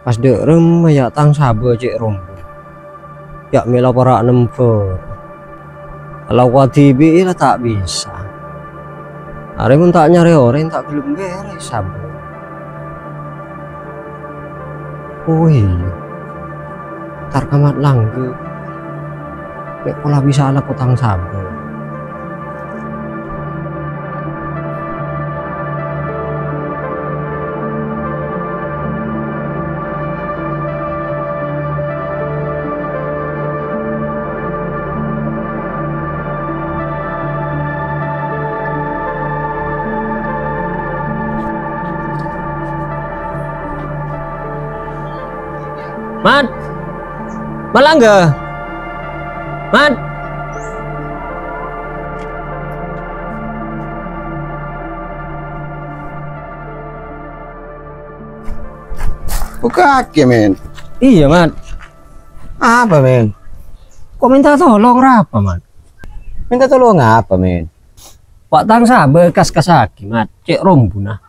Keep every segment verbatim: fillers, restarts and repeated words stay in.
Pas dâ' remma, yâ', tang sabâ cè' rombu. Yâ', mèla para' nembhâr. Kalau kadibi'i la ta' bisa. Arè mon ta' nyarè orèng, ta' ghellem bèrès sabâ. Oh iyâ. Tar ka Mat Langgha. Mè' pola bisa alako tang sabâ. Mat! Mat Langgha! Mat! Bukka'aghi, Men. Iyâ, Mat. Apa, Men? Ko' mènta tolong rapa, Mat? Mènta tolong apa, Men? Wa' tang sabâ kas-kassaghi, Mat. Cè' rombuna.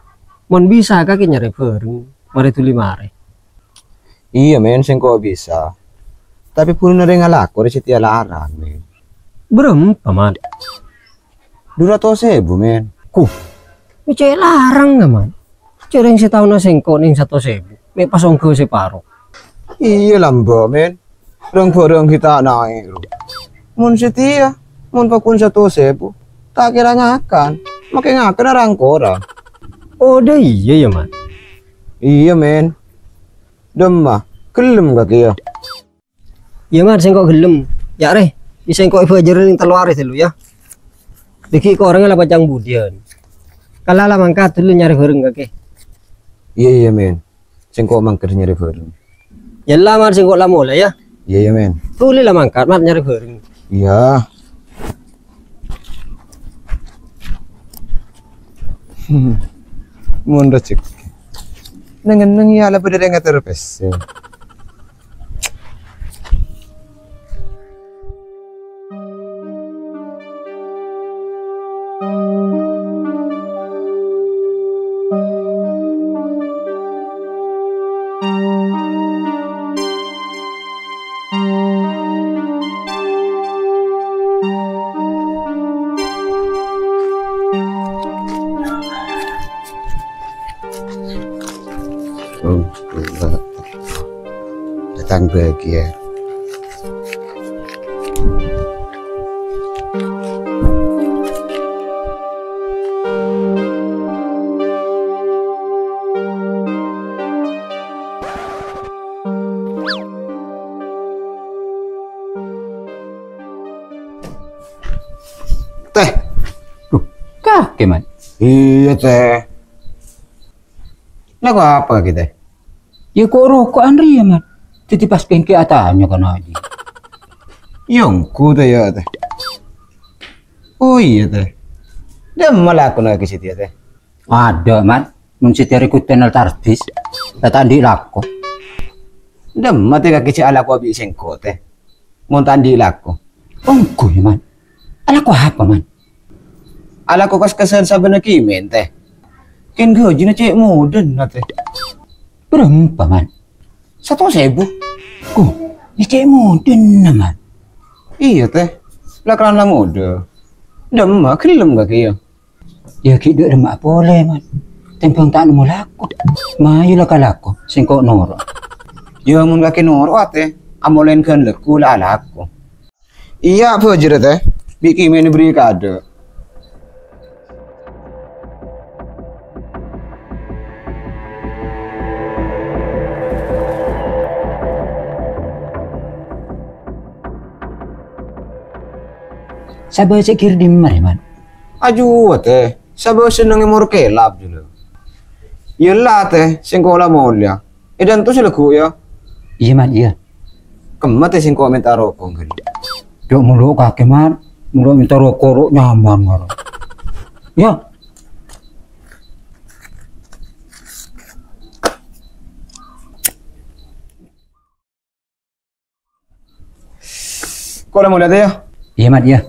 Mon bisa kakè nyarè bhâreng, marè dhuli marè. Iyâ, Men, sèngko' bisa. Tapè bhuruna rèng alako rè satèya larang, Men. Bârâmpa, Mat? Du ratos èbu, Men. Huh, mè' cè' larang, Mat. Cè' rèng sataonna sèngko' nèng satos èbu. Mè' pas ongghâ saparo. Iyâ, lambâ', Men. Rang-bhârâng ghi' ta' naè', ro. Mon satèya, mon paggun satos èbu, ta' kèra ngakan. Makè ngakanna rang-korang. Oh, dâ' iyâ, yâ, Mat? Iyâ, Men. Dâmma, ghellem kakè, yâ? Iyâ, Mat, sèngko' ghellem. Yâ, rè, sèngko' èbhâjârâ nèng tello arè ghâllu, yâ. Dâgghi' korangnga la pacang budiyân. Kala la mangkat ghâllu nyarè bhâreng kakè. Iyâ, iyâ, Men. Sèngko' mangkat nyarè bhâreng. Yâ la, Mat, sèngko' la molè, yâ. Iyâ, iyâ, Men. Dhuli la mangkat, Mat, nyarè bhâreng. Iyâ. Mon rejhekkè. Neng-enneng yâ la bâdâ rèng ngator pèssè. Oh, Allah. Dâteng bhâghiyâ. Tèh. Duh, kakè, Mat. Iyâ, Tèh. Lako apa kakè, Tèh? Yâ, ko' roko'an rèya, Mat. Dâddhi pas pèngkè atanya kana' jiyâ. Yâ, ongghu, Tèh, yâ, Tèh. Oh, iyâ, Tèh. Dâmma lakona kakè satèya, Tèh? Adâ', Mat. Mon satèya rèkrutan tarbis, la ta' andi' lako. Dâmma, Tèh, kakè jhâ' alako bi' sèngko', Tèh? Mon ta' andi' lako. Ongghu, yâ, Mat. Alako apa, Mat? Alako kas-kasan sabâna kèmèn, Tèh. Kèng ghâjina cè' modâna, Tèh. Bârâmpa, Mat? Satos èbu. Huh, yâ cè' modâna, Mat. Iyâ, Tèh. La kala'an la modâ. Dâmma, ghellem kakè, yâ? Yâ, ghi' dâ' remma'a polè, Mat. Tèmbhâng ta' nemmo lako. Mayu la ka lako, sèngko' noro'. Yâ, mon kakè noro'a, Tèh, amolèn ghân lagghu la alako. Iyâ, abhâjârâ, Tèh. Bi' kèmèn èberri' kaadâ'. Sabâ' cè' kèr dimma rè, Mat? Ajuwâ, Tèh. Sabâ' sennengnga mor kèlap, jâlâ. Yâ la, Tèh, sèngko' la molèya. È dânto sè lagghu', yâ. Iyâ, Mat, iyâ. Kemma, Tèh, sèngko' mènta roko', ghâllu. Jhâ' molo' kakè, Mat. Molo' mènta roko' ro' nyaman, mara. Yâ. Ko' la molèya, Tèh, yâ? Iyâ, Mat, iyâ.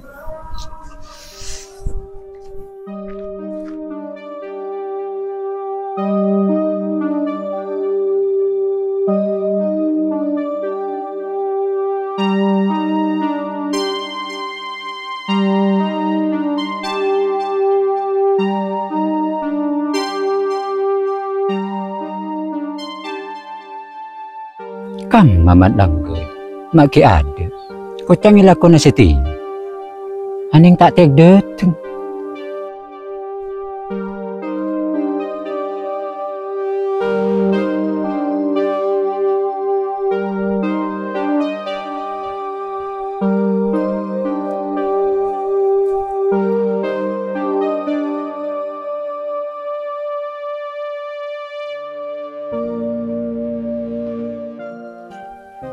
Kamma Mat Langgâ, ma' ghi' adâ'. Koca'na lakona sè tèya. Anèng ta' tèk dâteng.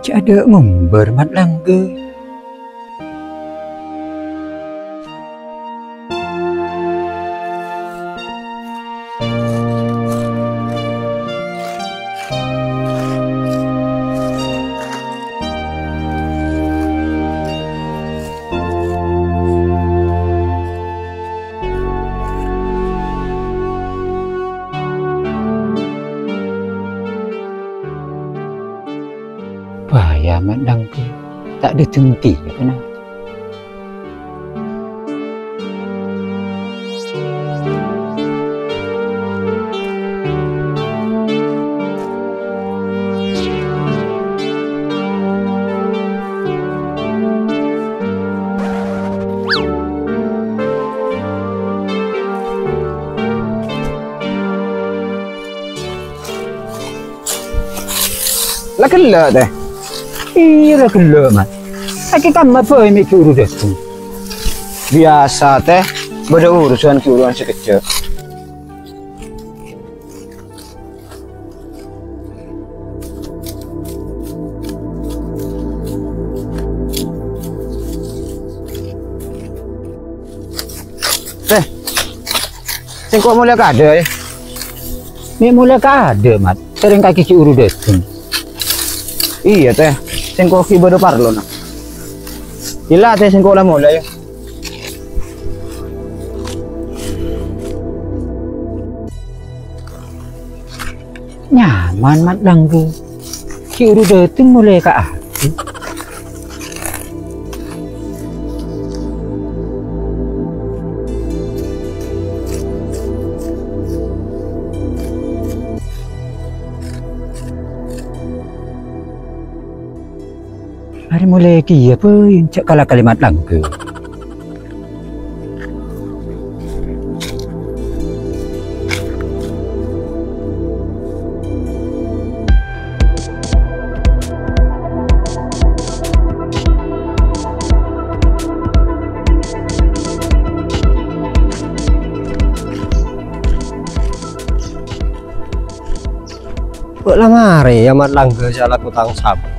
Jhâ' adâ' ngombâr Mat Langgâ. Bhâjâ Mat Langgâ, ta' dâteng tèya kana. La ghellâ', Tè? Iyâ, la ghellâ', Mat. Sakèng kamma bhâi mè' ghi' buru dâteng. Biyasa, Tè. Bâdâ urusan ghi' buru sakejjhâ'. Tè, sèngko' molè ka adâ', yâ. Mè' molè ka adâ', Mat. Sèrèng kakè ghi' buru dâteng. Iyâ, Tè. Sèngko' ghi' bâdâ parlona. Ella, Tè, sèngko' la molè, yâ. Nyaman, Mat Langgâ. Ghi' buru dâteng molè ka adâ'. Arè molè kèya bhâi, jhâ' kala-kala Mat Langgâ. Kok la marè, yâ, Mat Langgâ sè alako tang sabâ.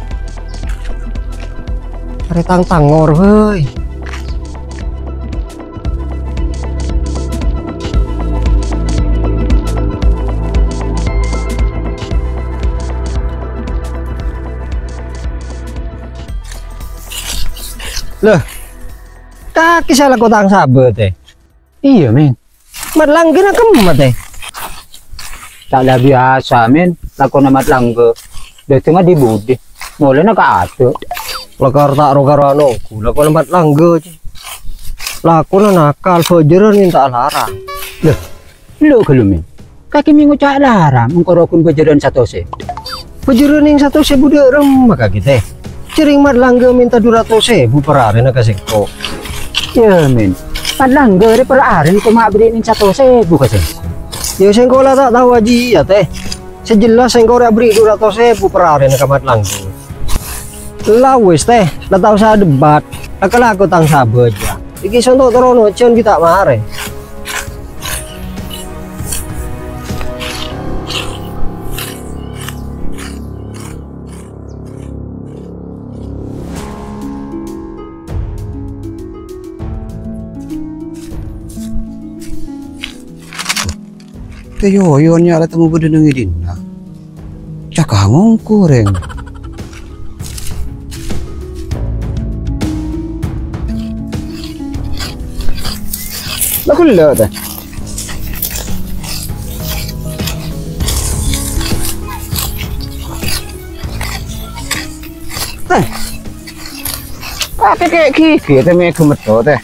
Arè tang tangor, bhâi. Lah, kakè sè alako tang sabâ, Tè? Iyâ, Mèn. Mat Langgâ nangkemma, Tè? Ta' la biyasa, Mèn, lakona Mat Langgâ. Dâteng adi-budi. Molèna ka adâ'. Lakar ta' ro-karo anongghu, lakona Mat Langgâ, Cè. Lakona nakal, bhâjârân mènta'a larang. Lho, lo' ghâllu, Mèn. Kakè mè' ngoca' larang, engko' rogun bhâjârân satos èbu. Bhâjârân neng satos èbu dâ' remma kakè, Tè? Jhâreng Mat Langgâ mènta du ratos èbu per arèna ka sèngko'. Yâ, Mèn. Mat Langgâ rè per arèna koma aberri' neng satos èbu ka sèngko'. Yâ, sèngko' la ta' tao ajiyâ, Tè. Sè jelas sèngko' rè aberri' du ratos èbu per arèna ka Mat Langgâ. La wis, Tè, la tao sè adebbat. La kalako tang sabâ jâ. Iki sonto' terrono jân ghi' ta' marè. Tè yoyon nyala temmo bâdâ neng è dinna'. Caka' ngongkorèng. La ghellâ', Tè. Tè. Kakè kè' gigit, Tè, mè' ghâmedhâ, Tè.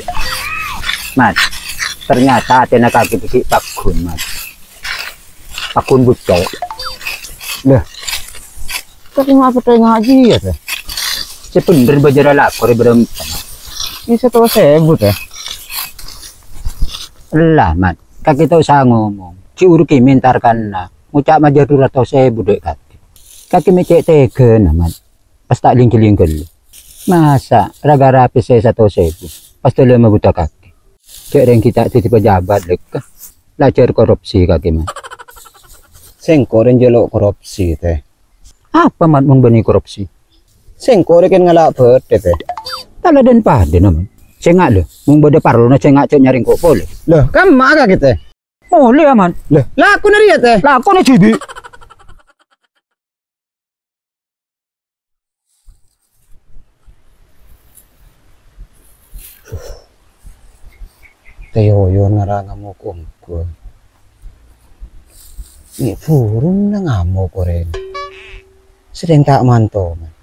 Mat, ternyata atèna kakè ghi' paggun, Mat. Paggun bucèl. Lah, kakè ma' apa tènga' jiyâ, tè? Sè bhendher bâjârâ lako rè bârâmpa. Ini sèttong èbu, tè. Ella, Mat. Kakè ta' osa ngomong. Jiyâ orèng kè mènta arkana. Ngoca' majâr dhu ratos èbu dâ' kakè. Kakè mè' cè' tèghâna, Mat. Pas ta' lèng-ghâlèng ghâllu. Masa' ra-ghârâ pèssè satos èbu, pas dâlem mabhuta kakè. Cè' rèng ghi' ta' dhâddhi pejabat, lèkka. Lajâr korupsi kakè, Mat. Sèngko' rèng jhâlâ' korupsi, tè. Apa, Mat, mon bânnè korupsi? Sèngko' rèng kèng ngala' bâdâ, tè. Taladhân padâna, Mat. Sènga', lho, mon bâdâ parlona sènga' jhâ' nyarèng ko' polè. Lho, kamma kakè, tè? Molè, Mat. Lho, lakona rèya, tè? Lakona dhibi'. Tè Yoyon ngara ngamok ongghu. Mè' burung na ngamok orèng. Sèdheng ta' manto, Mat.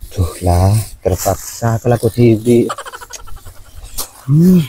Duh, la, terpaksa kalako dhibi'. Hmm.